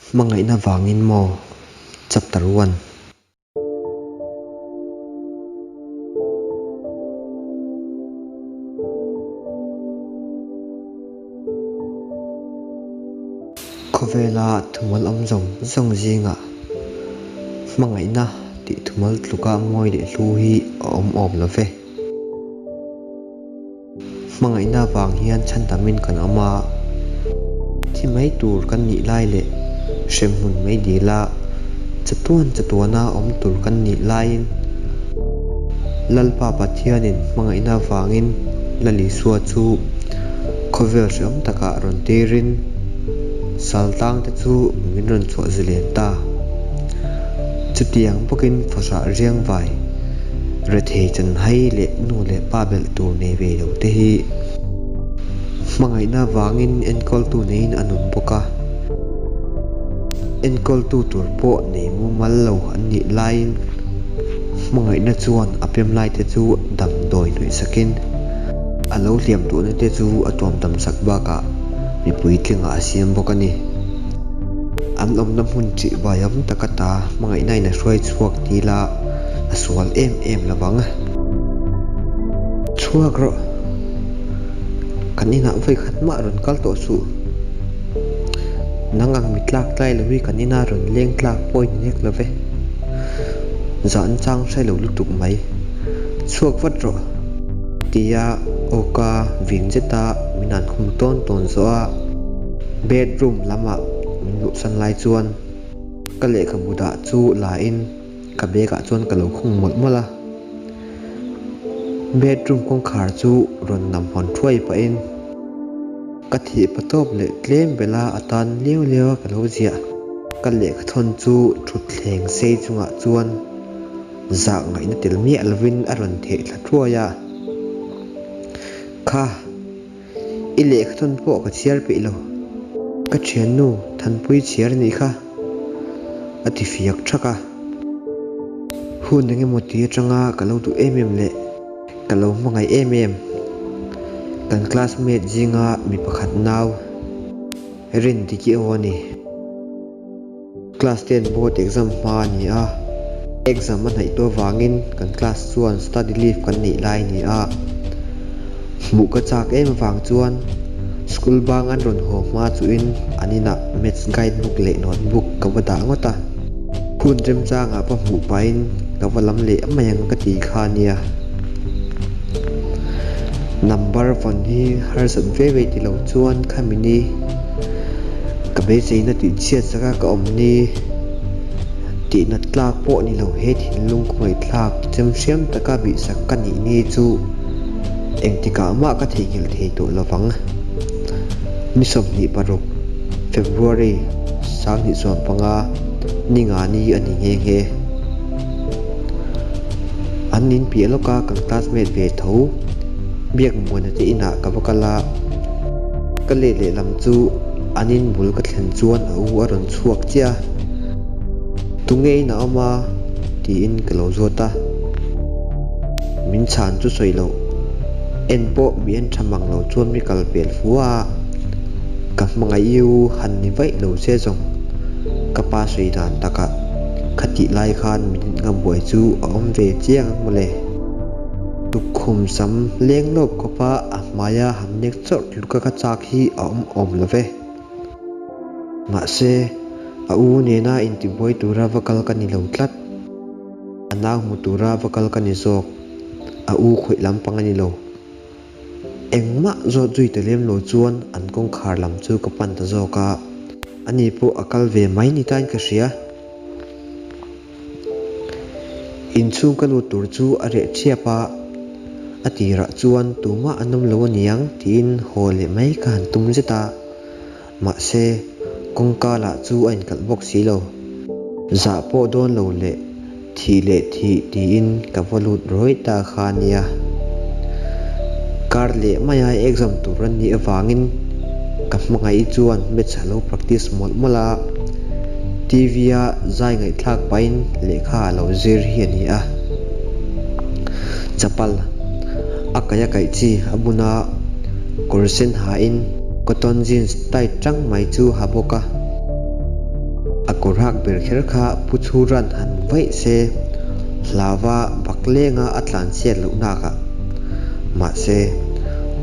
Hmangaihna vangin maw? Chapter One. Khawvela thumal awm zawng zawng zingah hmangaihna tih thumal tluka mawi leh hlu hi a awm awm lo ve. Hmangaihna vang hian chhan tamin kan awm a, thi mai tur kan nih lai leh hremhmun mai dila chatuan chatuana awm tur kan nih laiin Lalpa Pathianin hmangaihna vangin Lal Isua chu khawvel hrehawm takah rawn tirin saltangte chu min rawn chhuah zalen ta. Chutiang bawkin fawhrah riangvai rethei chanhai leh nu leh pa belh tur nei ve lo te hi hmangaihna vangin enkawltu neiin an awm bawk a, enkawltu tur pawh nei mumal lo an nih laiin hmangaihna chuan a pem lai te chu damdawi hnawih sakin a lo hliam duhna te chu a tuam dam sak bakah mipui tlingah a siam bawk a ni. An awmna hmun ṭihbai awm tak ata hmangaihna in a hruai chhuak dil a, a sual em em lo vang. Chhuak rawh. Kan inah vawi khat mah rawn kal tawh suh. Nang ang mi tlak tlai lo hi kan ina rawn leng tlak pawh in nek lo ve. Zan chang hre lo lutuk mai. Chhuak vat rawh. Tia awka vin zeta min han khum tawn tawn zawh a. Bedroom lamah min luhsan lai chuan ka lehkhabu dah chu la in ka bag ah chuan ka lo khung mawlh mawlh a. Bedroom kawngkhar chu rawn nam hawn thuai pahin ka thih pa tawp leh tlem bela a tan liau liau a ka lo ziah. Ka lehkhathawn chu thutthleng sei chungah chuan zah ngaihna tel miah lovin a rawn theh thla thuai a. Kha. I lehkhathawn pawh ka chhiar peih lo. Ka thiannu Thanpui chhiar a nih kha, a ti fiak thak a. Hun eng emaw ti atanga ka lo duh em em leh ka lo hmangaih em em. Kan classmate zinga mi pakhat nau Rindiki aw a ni. Class ten board exam hma a ni a, exam a hnaih tawh avangin kan class chuan study leave kan neih lai a ni a. Hmuh ka chak em avang chuan school bang an rawn haw hma chuhin an inah maths guide book leh note book ka va dah ngawt a. Hun remchangah va hmuh pahin ka va lam leh mai ang ka ti kha a nia. Number vawn hi harsat ve ve ti lo chuan khami ni. Ka beiseina tih chhiat saka ka awm ni tih nat tlak pawh ni lo he thinlung khawngaihthlak chem hriam taka bihsak ka nih ni chu engtikah mah ka theihnghilh thei tawh lovang. Ni 26, February, 2015, ni nga ni a ni nghe nghe. An in piah lawka kan classmate ve tho Biakmuana te inah ka va kal a. Ka let lehlam chu an in bul ka thlen chuan a u a rawn chhuak chiah a, Tunge in a awm a? tiin ka lo zawt a. Min chhan chu sawi loh, en pawh mi en tha mang lo chuan mi kal pel fu a, ka hmangaih i u han ni vaih lo che zawng. Ka pa sawi dan takah khatih lai khan minute nga buai chu a awm ve chiang ang mawle. Tukkhum sam leng lawp khawpa a hmaia han nek chawrh tluka ka chak hi a awm awm lo ve. Mahse, a u nena intibuai tura va kal ka ni lo tlat. A nau hmu tura va kal ka ni zawk. A u khawih lampang a ni lo. Engmah zawt zui ta lem lo chuan an kawngkhar lam chu ka pan ta zawk a. Ani pawh a kal ve mai ni tain ka hria. Inchhung ka lut tur chu a reh thiap a, a tirah chuan tumah an awm lo aniang tiin haw leh mai ka han tum zet a, mahse kawngka lah chu a inkalh bawk si lo. Zah pawh dawn lo leh thih leh thih tiin ka va lut rawih ta kha nia. Kar leh maia exam tur an nih avangin ka hmangaih chuan maths a lo practice mawlh mawlh a, TV a zai ngaihthlak pahin lehkha a lo zir hi a ni a. Chapal a kaih a kaih chi a bun a, kawr sen hain cotton jeans tight tang mai chu ha bawk a. kawr hak ber kher kha Pu Chhura'n han vaih se, hlauva bak lenga a tlan chhiat loh nakah. Mahse,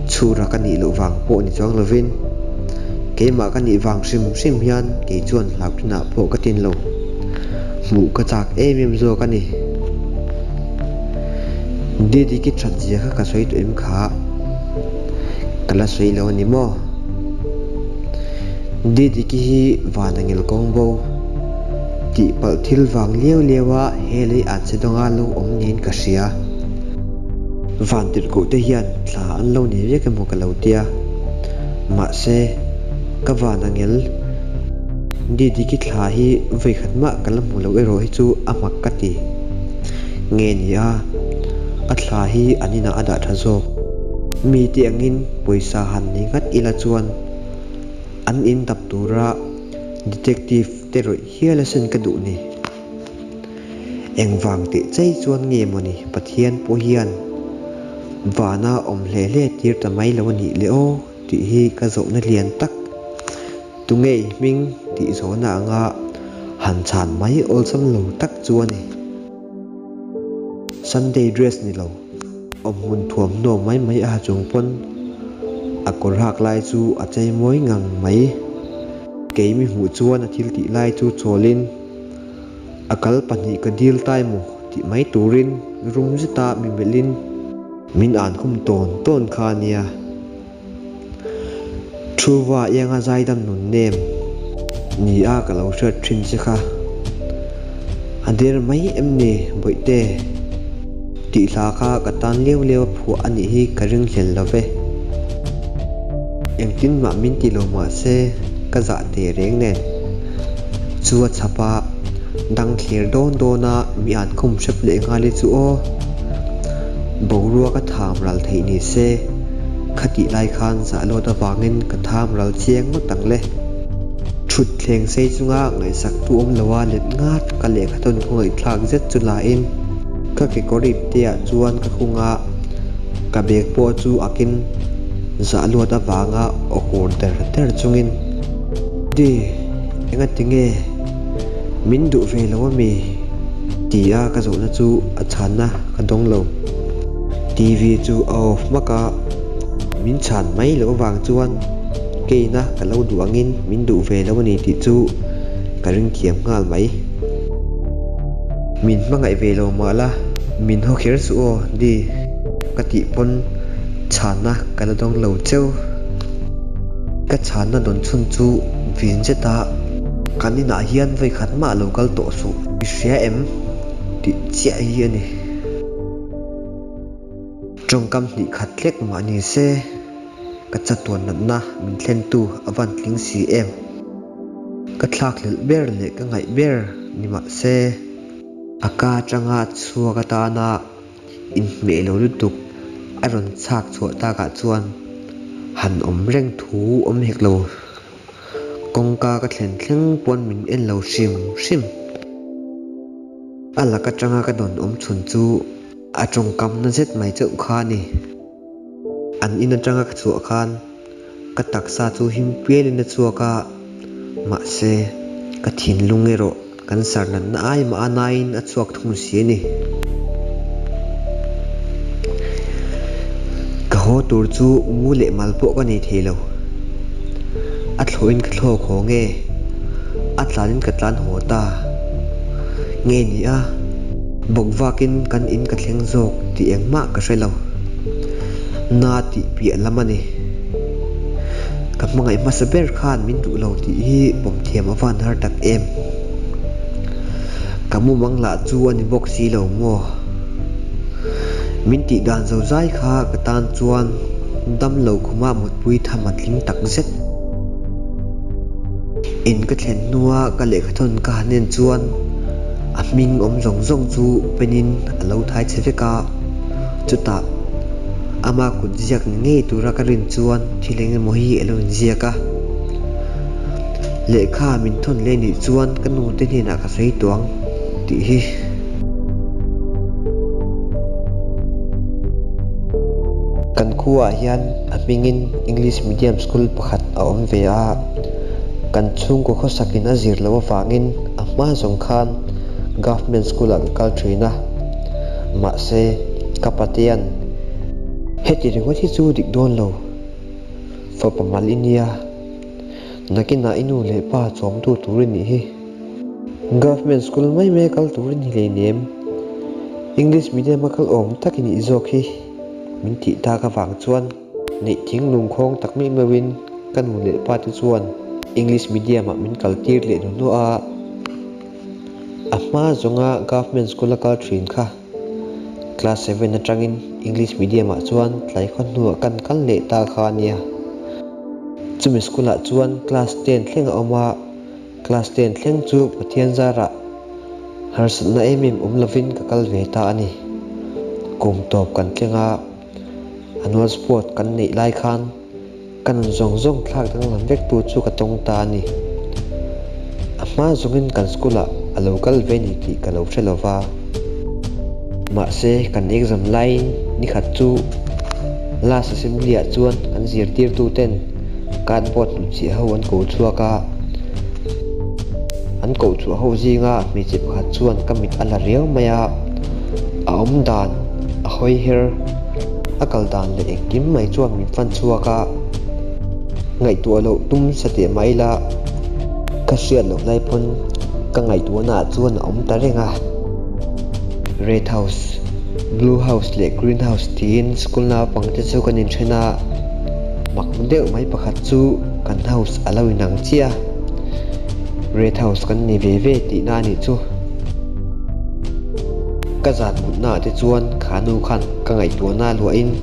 Chhura ka nih loh vang pawh ni chuang lovin, keimah ka nih vang hrim hrim hian kei chuan hlauhtinah pawh ka tin lo. Hmuh ka chak em em zawk a ni. Didiki that zia kha ka sawi tawh em kha? Ka la sawi lo a ni maw? Didiki hi van a ngil kawng bo. Tihpalh thil vang liau liau a he lei an che dawnga lo awm niin ka hria. Van tirhkoh te hian thla an lo nei vek emaw ka lo tia. Mahse, ka van a ngel. Didiki thla hi vawikhat mah ka la hmu lo erawh hi chu a mak ka ti. Nge ni a, a thla hi an inah a dah tha zawk. Mite angin pawisa han nei ngat ila chuan an in dap tura detective te rawih hial asin ka duh ni. Engvang teh chei chuan nge mawni Pathian pawh hian vana awm hle hle tir ta mai lo a nih le aw tih hi ka zawhna lian tak. Tunge i hming tih zawhna anga han chhan mai awlsam lo tak chu a ni. Sunday dress ni lo, awmhmun thuamhnaw mai mai a ha chung pawn a kawr hak lai chu a chei mawi ngang mai. Keimi hmuh chuan a thil tih lai chu chawlin a kal pahnih ka dil tai maw tih mai turin rum zeta mi melhin min an khum tawn tawn kha a nia. Thuva ianga zaidam nun nem ni a ka lo hriat thin che kha. A der mai em ni Bawihte? Tih hla kha ka tan liau liau a phuah a nih hi ka ring hlel lo ve. Engtin mah min ti lo mah se ka zah teh reng nen. Chu a chhap a, dang thlir dawn dawn a mi an khum hrep leh nghal hi chu aw. Boruak a tham ral theih ni se, khatih lai khan zah lawt avangin ka tham ral chiang ngawt ang le. Thut thleng sei chunga ngaihsak tu awm lo a let ngat ka lehkha tawn khawngaihthlak zet chu lain ka kekawr ip te ah chuan ka khung a, ka bag pawh chu akin zah luat avanga aw hur der der chungin, Di, engati nge min duh ve lo ami? Ti a ka zawhna chu a chhanna ka dawng lo. TV chu a off hmak a, min chhan mai loh avang chuan keina ka lo duh angin min duh ve lo a ni tih chu ka ring thiam nghal mai. Min hmangaih ve lo mah la, min haw kher suh aw Di ka tih pawn chhanna ka la dawng lo cheu. Ka chhanna dawn chhun chu vin zet a, kan inah hian vawikhat mah lo kal tawh suh i hria em? tih chiah hi a ni. Tawngkam hnih khat hlek mah ni se, ka chatuan natna min thlentu a van tling si em? Ka thlakhlelh ber leh ka ngaih ber ni mah se, a ka atanga chhuak atana inhmeh lo lutuk a rawn chhak chhuah takah chuan han awm reng thu awm hek lo. Kawngka ka thlen thleng pawn min en lo hrim hrim. A lak atanga ka dawn awm chhun chu a tawngkamna zet mai chauh kha a ni. An in atanga ka chhuah khan ka taksa chu him pialin a chhuak a, mahse ka thinlung erawh kan sar natna ai mah a naiin a chhuak thung si a ni. Ka haw tur chu mu leh mal pawh ka nei thei lo. A thlawhin ka thlawk haw nge? A tlanin ka tlan haw ta nge ni a? Bawk vakin kan in ka thleng zawk tih engmah ka hre lo. Na tih piah lam a ni. Ka hmangaih hmasa ber khan min duh lo tih hi pawm thiam a van har tak em. Ka mumang lah chu a ni bawk si lo maw? Min tih dan zo zai kha ka tan chuan dam lo khuma mutpui tham a tling tak zet. In ka thlen hnua ka lehkhathawn ka han en chuan a hming awm zawng zawng chu penin a lo thai che vek a, chutah ama kut ziak ni ngei tura ka rin chuan thil eng emaw hi a lo inziak a. Lehkha min thawn leh nih chuan ka nu te hnenah ka sawi tawh ang tih hi. Kan khuaah hian a hmingin English medium school pakhat a awm ve a, kan chhungkaw khawsakin a zir loh avangin a. hma zawng khan Government School ah ka kal thin a, mahse ka patea'n heti ringawt hi chu dik dawn lo, fapa mal i nia, nakinah i nu leh pa chawmtu tur i nih hi. Government School mai mai a kal tur i ni hleinem, English Medium a kal awm tak i nih zawk hi min tih tak avang chuan neih thing lungkhawng tak meuh meuhin ka nu leh pa te chuan English Medium ah min kal tir leh hnu hnuah a, a hma zawnga Government School a kal thin kha Class seven atangin English Medium ah chuan tlaikhawt hnuah kan kal leh ta kha a nia. Chumi school ah chuan Class ten thleng a awm a. Class ten thleng chu Pathian zarah harsatna em em awm lovin ka kal ve ta a ni. Kum tawp kan thleng a, annual sport kan neih lai khan ka nun zawng zawng thlak danglam vek tu chu ka tawng ta a ni. A hma zawngin kan school ah a lo kal ve ni tih ka lo hre lo va. Mahse kan exam laiin nikhat chu last assembly ah chuan kan zirtirtu ten Cardboard hnutchhiah ho an ko chhuak a, an koh chhuah ho zinga hmeichhe pakhat chuan ka mit a la riau mai a, a awm dan, a hawi her, a kal dan leh engkim mai chuan min fan chhuak a, ngaihtuah loh tum sateh mah ila ka hriat loh lai pawn ka ngaihtuahna ah chuan a awm ta reng a. Red House, Blue House leh Green House tiin school naupangte chu kan inthen a, mak deuh mai pakhat chu kan house a lo inang chiah a, Red House kan ni ve ve tihna a nih chu. Ka zan mutnaah te chuan kha nu khan ka ngaihtuahna luahin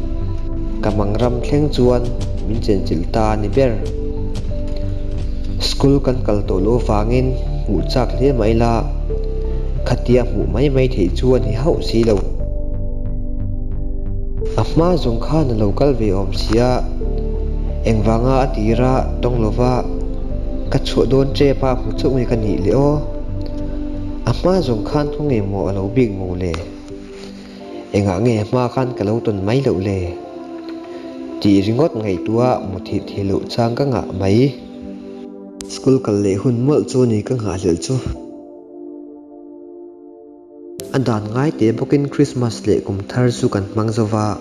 ka mangram thleng chuan min chenchilh ta a ni ber. School kan kal tawh loh avangin hmuh chak hle mah ila, Khatia hmuh mai mai theih chu a ni hauh si lo. A hma zawng khan a lo kal ve awm si a, engvanga a tira tawng lova ka chhuah dawn tep a hmu chauh nge ka nih le aw. A hma zawng khan khaw nge maw a lo bik maw le? Engah nge a hma khan ka lo tawn mai loh le? Tih ringawt ngaihtuah muthilh thei loh chang ka ngah mai. School kal leh hun mawlh chu ni ka nghahhlelh chu. A dan ngai teh bawkin Christmas leh kum thar chu kan hmang zo va.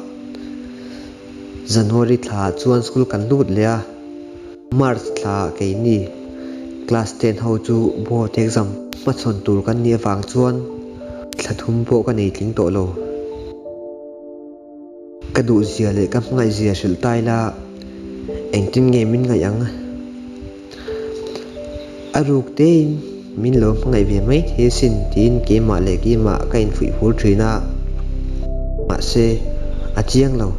January thlaah chuan school kan lut leh a, March thlaah keini class ten ho chu board exam hmachhawn tur kan nih avang chuan thla thum pawh ka nei tling tawh lo. Ka duhzia leh ka hmangaihzia hrilh ta ila engtin nge min ngaih ang? A ruk tein min lo hmangaih ve mai thei asin tiin keimah leh keimah ka infuih fur thin a. Mahse, a chiang lo.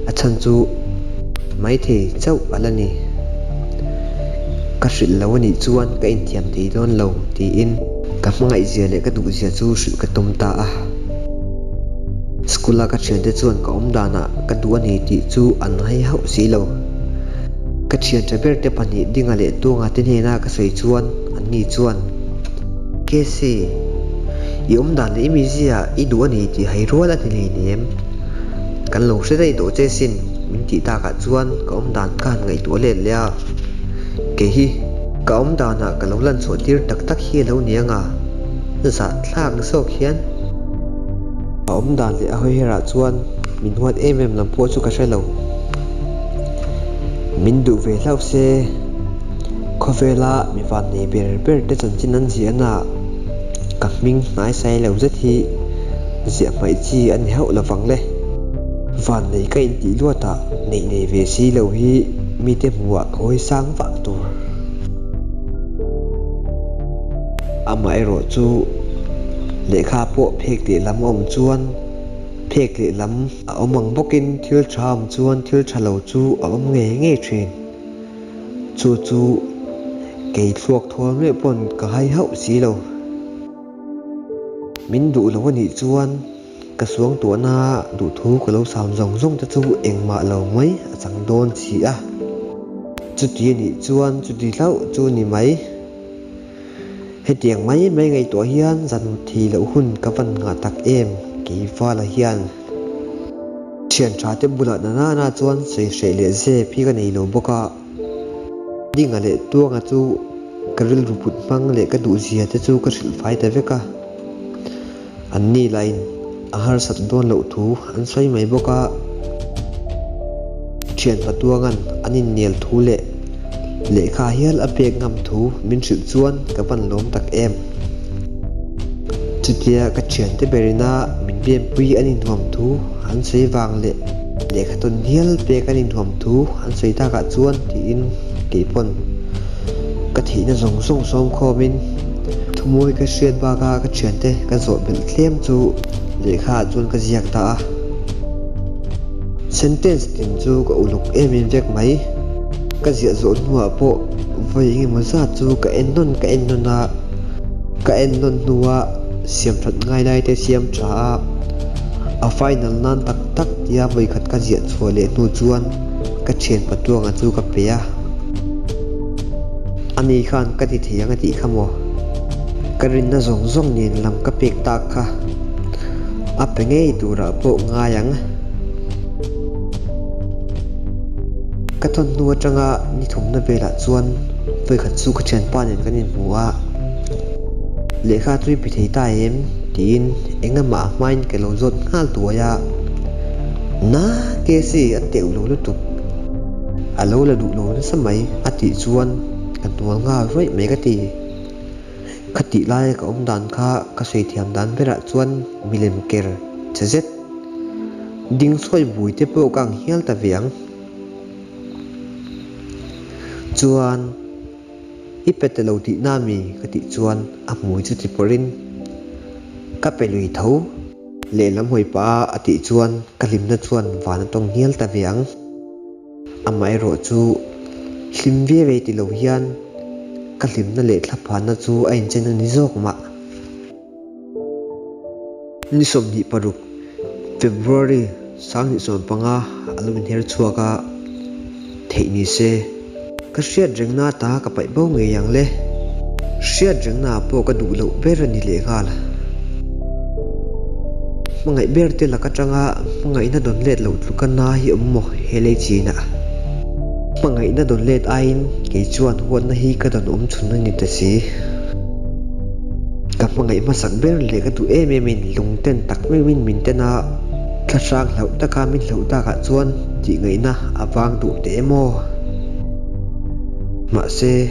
A chhan chu maithei chauh a la ni. Ka hrilh lo a nih chuan ka inthiam thei dawn lo tiin ka hmangaihzia leh ka duhzia chu hrilh ka tum ta a. School a ka thiante chuan ka awm danah ka duh a ni tih chu an hai hauh si lo. Ka thian tha ber te pahnih Dinga leh Tuanga te hnena ka sawi chuan anni chuan, Casey, i awm dan leh i mizia i duh a ni tih hai rual a ni hleinem. Kan lo hre daih tawh che sin min tih takah chuan ka awm dan ka han ngaihtuah let leh a. Kei hi ka awm danah ka lo lan chhuah tir tak tak hi a lo ni anga zahthlak zawk hian. A awm dan leh a hawi herah chuan min huat em em lam pawh chu ka hre lo. Min duh ve hlauh se, khawvela mi van nei ber ber te chanchin an ziah na ka hming hnai sai lo zet hi ziah hmaih chi a ni hauh lovang le. Van nei ka intih luatah neih nei ve si lo hi mite hmuhah ka hawi sang vah tur. Amaherawh chu lehkha pawh phek lehlam a awm chuan phek lehlam a awm ang bawkin thil tha awm chuan thil tha lo chu a awm ngei ngei thin. Chu chu kei thluak thawl meuh pawn ka hai hauh si lo. Min duh lo a nih chuan Ka suangtuahna duhthu ka lo sam zawng zawng te chu engmah lo mai a chang dawn si a. Chuti a nih chuan chuti hlauh chu ni mai. Hetiang mai mai ngaihtuah hian zan thi loh hun ka van ngah tak em Keivala hian. Thian tha te bulah na nana chuan sawi hreh leh zep hi ka nei lo bawk a. Dinga leh Tuanga chu. Ka rilru put hmang leh ka duhzia te chu ka hrilh fai ta vek a. Anni lahin a harsat dawn loh thu an sawi mai bawk a. Thian patuangan an innel thu leh lehkha hial a pek ngam thu min hrilh chuan ka van lawm tak em. Chutia ka thiante berina min bianpui an inhuam thu an sawi vang leh lehkha tawn hial pek an inhuam thu an sawi takah chuan tiin keipawn ka theihna zawng zawng sawm khawmin Thumawi ka hriat baka ka thiante ka zawh belh tlem chu lehkha ah chuan ka ziak ta a. Sentence tin chu ka uluk em em vek mai. Ka ziah zawh hnuah pawh vawi engemaw zat chu ka en nawn ka en nawn a, ka en nawn hnua siam that ngai lai te siam tha a, a final nan tak tak tia vawi khat ka ziah chhuah leh hnu chuan ka thian patuanga chu ka pe a. Ani khan ka ti thei ang a tih kha maw? Ka rinna zawng zawng nen lam ka pek tak kha a pe ngei turah pawh ngai ang. Ka thawn hnu atanga ni thumna velah chuan vawikhat chu ka thianpa nen kan inhmu a, lehkha chu i pe thei ta em? tiin engamaha hmain ka lo zawt nghal tuai a, Na Casey a teuh lo lutuk. A lo la duh lo nasa mai a tih chuan ka hnual nghal rawih mai ka ti. Khatih laia ka awm dan kha ka sawi thiam dan berah chuan milem ker che zet ding sawi bui te pawh ka ang hial ta ve ang. Chuan i pe ta lo tihna mi ka tih chuan a hmui chu ti pawrhin ka pe lui tho. Lehlam hawi pah a tih chuan ka hlimna chuan van a tawng hial ta ve ang. Amaherawh chu hlim ve ve ti lo hian ka hlimna leh thlaphanna chu a inchen a ni zawk mah. Ni 26, February 2015 a lo inher chhuak a, theih ni se. Ka hriat rengna ta ka paih bo ngei ang le. Hriat rengna ah pawh ka duh loh ber a ni lehnghal. Hmangaih ber te lak atanga hmangaihna dawn let loh tluka na hi awm maw he lei chinah. Hmangaihna dawn let aiin kei chuan huatna hi ka dawn awm chhun a ni ta si. Ka hmangaih hmasak ber leh ka duh em em in lungten tak meuhin min ten a, thlahrang hlauh taka min hlauh takah chuan tih ngaihna a vang duh teh em aw. Mahse,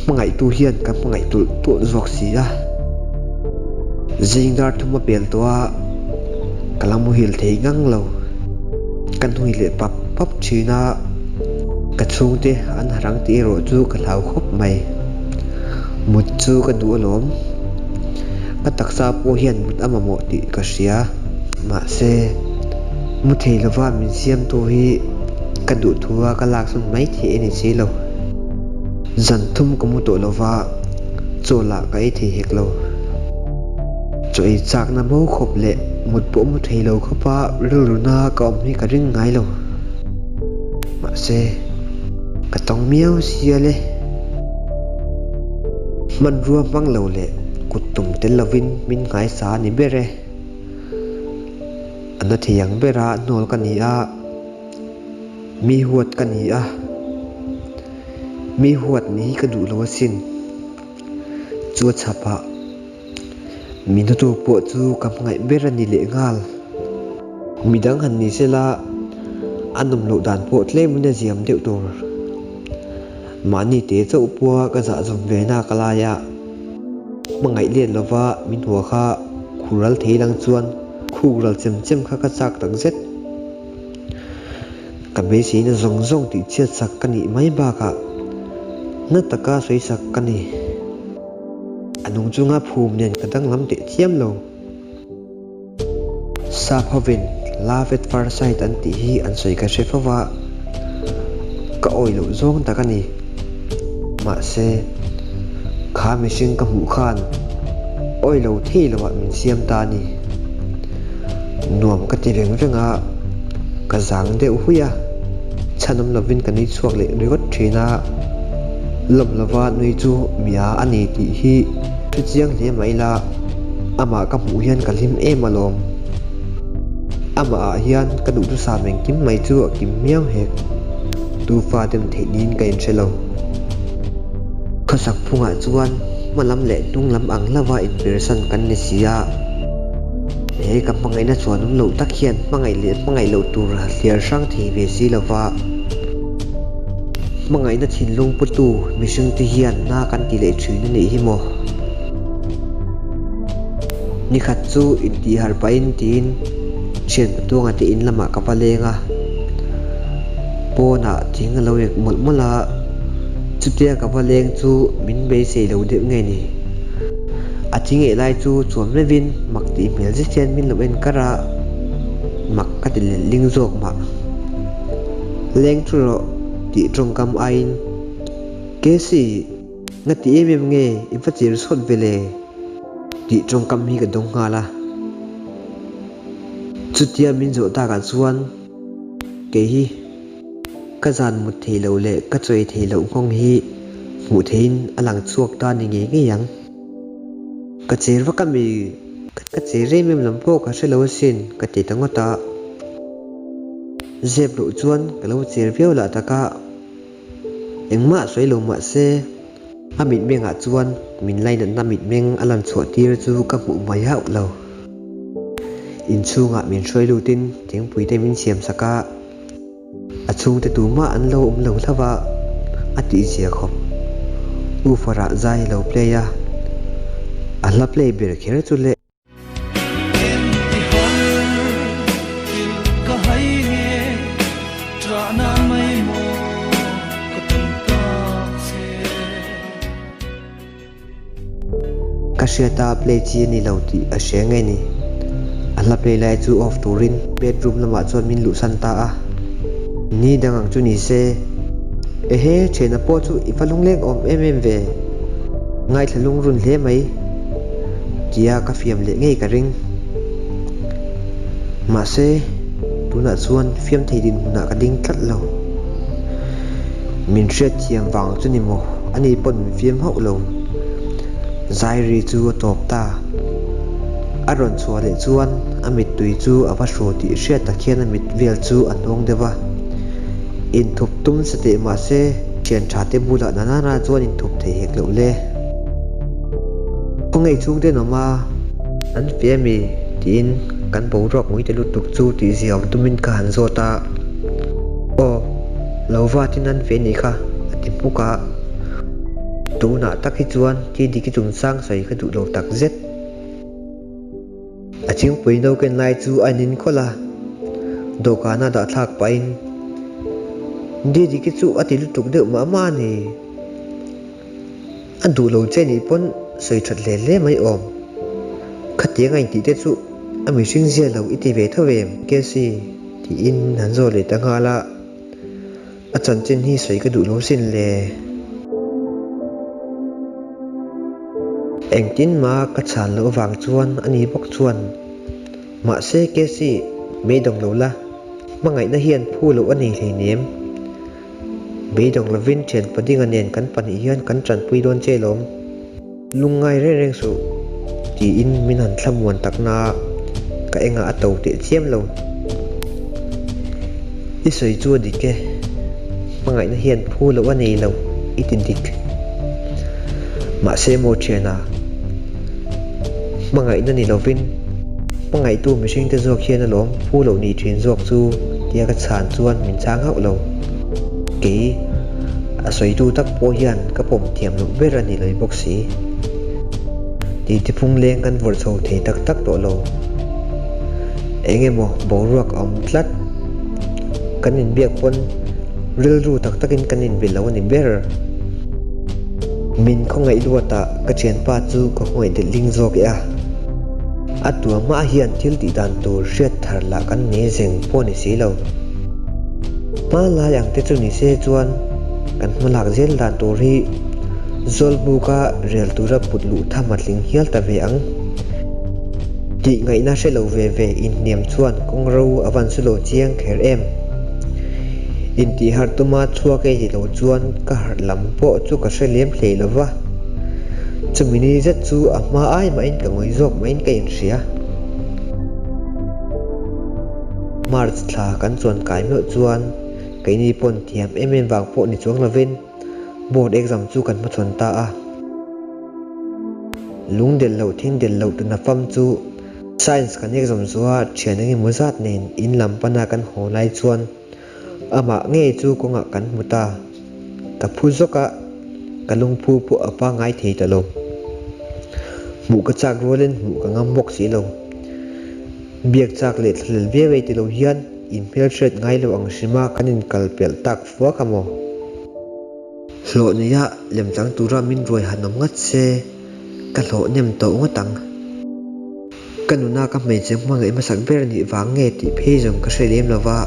hmangaihtu hian ka hmangaih tulh tulh zawk si a. Zing dar thum a pel tawh a, ka la muhil thei ngang lo. Ka hnui leh pap pap thin a, ka chhungte an harang tih erawh chu ka hlau khawp mai. Mut chu ka duh alawm. Ka taksa pawh hian mut a mamawh tih ka hria. Mahse, mu thei lova min siamtu hi ka duh thu a ka lak sawn mai theih a ni si lo. Zan thum ka mu tawh lova, chaw lah ka ei thei hek lo. Chaw ei chakna bo khawp leh mut pawh mu thei lo khawpa rilruna ka awm hi ka ring ngai lo. Mahse, ka tawng miau sia le. Hmanrua hmang lo leh kut tum tel lovin min nghaisa a ni ber e. A na thei ang bera hnawl ka ni a, mi huat ka ni a, mi huat ni hi ka duh lo asin. Chu a chhapah mi hnathawk pawh chu ka hmangaih ber a ni leh nghal. Midang han ni sela a nawm loh dan pawh tlemin a ziam deuh tur. Mahni te chauh pawha ka zah zawm ve na ka lai a, hmangaih let lova min hua kha khural thei lang chuan khuk ral chem chem kha ka chak tak zet. Ka beiseina zawng zawng tih chhiat sak ka nih mai bakah na taka sawi sak ka ni. A nung chunga phum nen ka danglam teh chiam lo. Sap hovin love at first sight an tih hi an sawi ka hre fo va, ka awih loh zawng tak a ni. Mahse, kha mihring ka hmuh khan awih lo thei loah min siam ta a ni. Nuam ka ti veng veng a, ka zang deuh hui a, chhan awm lovin ka nui chhuak leh ringawt thin a, lawm lova nui chu mia a ni tih hi hre chiang hle mah ila, amah ka hmuh hian ka hlim em alawm. Amah ah hian ka duhthusam engkim mai chu a kim miau hek, tu fa dem theih niin ka inhre lo. Khawsak phungah chuan hma lam leh hnung lam ang hlauha inpersan kan ni si a. He ka hmangaihna chuan awm loh tak hian hmangaih leh hmangaih loh tur a hliar hrang thei ve si lo va. Hmangaihna thinlung putu mihringte hian na kan ti leh thin a nih hi maw? Nikhat chu intihharh pahin tiin thian patuanga te in lamah ka va leng a. Pawnah thing a lo ek mawlh mawlh a, chutia ka va leng chu min beisei lo deuh nge ni? A thing eh lai chu chuan meuhin mak tih hmel zet hian min lo en kar a, mak ka ti leh ling zawk mah. Leng thu rawh tih tawngkam aiin, Casey, nga ti em em nge i va chir chhawt ve le? Tih tawngkam hi ka dawng nghal a. Chutia min zawh takah chuan kei hi ka zan mut thei loh leh ka chawi thei loh nghawng hi hmuh theihin a lang chhuak ta ni ngei ngei ang. Ka cher vak a mi, ka cher em em lam pawh ka hre lo asin ka ti ta ngawt a. Zep loh chuan ka lo cher viau lah tak a, engmah sawi lo mah se. A mitmengah chuan min lainatna mitmeng a lan chhuah tir chu ka hmuh mai hauh lo. Inchhungah min hruai lutin thingpui te min siam sak a, a chhungte tumah an lo awm lo hlauh a, a tihzia khawp. Woofer-ah zai a lo play a, a hla play ber kher chu le. Ka hriata play chi a ni lo tih a hria ngei ni. A hla play lai chu off turin bedroom lamah chuan min luhsan ta a. Ni dang ang chu ni se. Ehe, thiana pawh chu i va lungleng awm em em ve. Ngaithla lungrun hle mai. Tia ka fiam leh ngei ka ring. Mahse, tunah chuan fiam thei dinhmunah ka ding tlat lo. Min hriatthiam vang chu ni maw? Ani pawn min fiam hauh lo. Zairi chu a tawp ta. A rawn chhuah leh chuan a mittui chu a va hru tih hriat tak hian a mit vel chu a hnawng deuh a. Inthup tum sa teh mahse, thian tha te bulah Nanana chuan inthup thei hek loh le. Khawngaih chhung te an awm a. An feh a mi? tiin kan boruak ngawih ta lutuk chu tihzia awm tumin ka han zawt a. Aw, lo vatin an feh nih kha, a ti hmuk a. Tunah tak hi chuan Tidiki chungchang sawi ka duh lo tak zet. A thingpui no ken lai chu a nin khawlh a, dawhkana dah thlak pahin Didiki chu a ti lutuk deuh mah mah a ni. A duh lo che nih pawn sawi that hle hle mai awm. Khatiang a intih te chu a mihring zia lo i ti ve tho em Casey? tiin han zawt leh ta nghal a. A chanchin hi sawi ka duh lo sin le. Engtin mah ka chhan loh avang chuan ani bawk chuan, Mahse Casey, beidawng lo la, hmangaihna hian phu loh a nei hleinem. Beidawng lovin thian padinga nen kan pahnih hian kan tanpui dawn che lawm. Lungngai reng reng suh, tiin min han thlamuan tak na a, ka engah a to teh chiam lo. I sawi chu a dik e, hmangaihna hian phu loh a nei lo, i ti dik. Mahse maw thiana, hmangaihna ni lovin hmangaihtu mihringte zawk hian alawm phu loh ni thin zawk chu tia ka chhan chuan min chhang hauh lo. Kei a sawitu tak pawh hian ka pawm thiam loh ber a ni lawih bawk si. Titi phung leng kan vawrh chho thei tak tak tawh lo. Eng emaw boruak a awm tlat. Kan inbiak pawn rilru tak takin kan inbe lo a ni ber. Min khawngaih luatah ka thianpa chu ka khawngaih delh ling zawk e a. A tua hmaah hian thil tih dan tur hriat thar lah kan nei zeng pawh a ni si lo. Hmanlai ang te chu ni se chuan kan hmalak zel dan tur hi Zawlbuka rel tura put luh tham a tling hial ta ve ang. Tih ngaihna hre lo ve ve inhniam chuan kawng ro a van su lo chiang kher em. Intih harh tuma chhuak ei ti lo chuan ka harh lam pawh chu ka hre lem hlei lo va. Chumi ni zet chu a hma ai mahin ka ngawi zawk mahin ka inhria. March thla kan chuan kai meuh chuan keini pawn thiam em em vang pawh ni chuang lovin. Board exam chu kan hmachhawn ta a. Lung del loh thing del loh tuna fam chu Science kan exam zawha thian engemaw zat nen in lam pana kan haw lai chuan amah ngei chu kawngah kan hmu ta. Ka phu zawk a, ka lungphu pawh a pangngai thei ta lo. Hmuh ka chak rualin hmuh ka ngam bawk si lo. Biak chak leh thlahlel viau ei ti lo hian inhmelhriat ngai lo ang hrima kan inkal pelh tak fuak a maw? Hlawh neia lemchang tura min ruai han awm ngat se, ka hlawh nem tawh ngawt ang. Ka nuna ka hmeichhe hmangaih hmasak ber nih vang nge tih phei zawng ka hre lem lo va.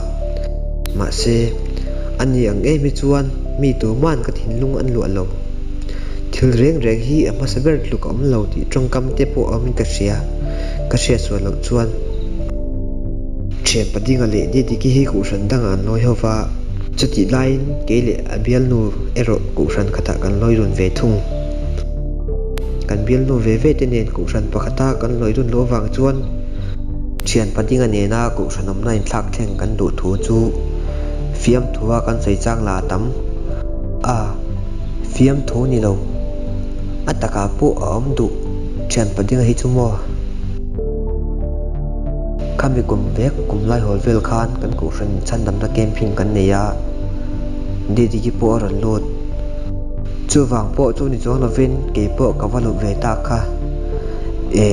Mahse, a ni ang em hi chuan mi tuma'n ka thinlung an luah lo. Thil reng reng hi a hmasa ber tluk a awm lo tih tawngkam te pawh a awmin ka hria, ka hriat sual loh chuan. Thian Padinga leh Didiki hi Kohhran dangah an lawi ho va, chutih laiin kei leh a bialnu erawh Kohhran khatah kan lawi dun ve thung. Kan bialnu ve ve te nen Kohhran pakhata kan lawi dun loh avang chuan Thian Padinga nena Kohhran awmna inthlak thleng kan duh thu chu fiamthua kan sawi chang la a tam a, fiamthu ni lo, a takah pawh a awm duh Thian Padinga hi chu maw? Khami kum vek kum lai hawl vel khan kan kohhran chhandamna camping kan nei a, Didiki pawh a rawn lut. Chuvang pawh chu ni chuang lovin kei pawh ka va lut ve tak kha. E,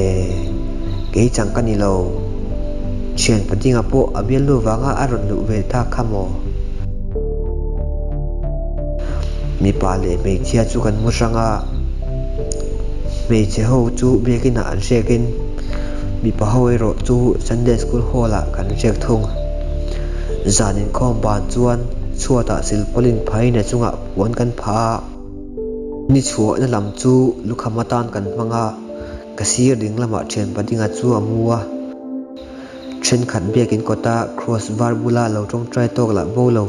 kei chang ka ni lo. Thian Padinga pawh a bialnu vanga a rawn luh ve tak kha maw? Mipa leh hmeichhia chu kan mu hrang a, hmeichhe ho chu biakinah an hriakin mipa ho erawh chu Sunday School hall ah kan hriak thung. Zan inkhawm ban chuan chhuatah silpawlin phain a chungah puan kan phah a, ni chhuahna lam chu lukham atan kan hmang a, ka sir ding lamah thian Padinga chu a mu a. Thenkhat biakin kawta cross var bula lo tawngtai tawk lah bo lo.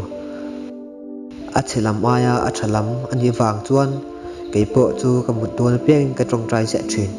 A chhe lam aia a tha lam a nih vang chuan kei pawh chu ka mut dawn apiangin ka tawngtai ziah thin.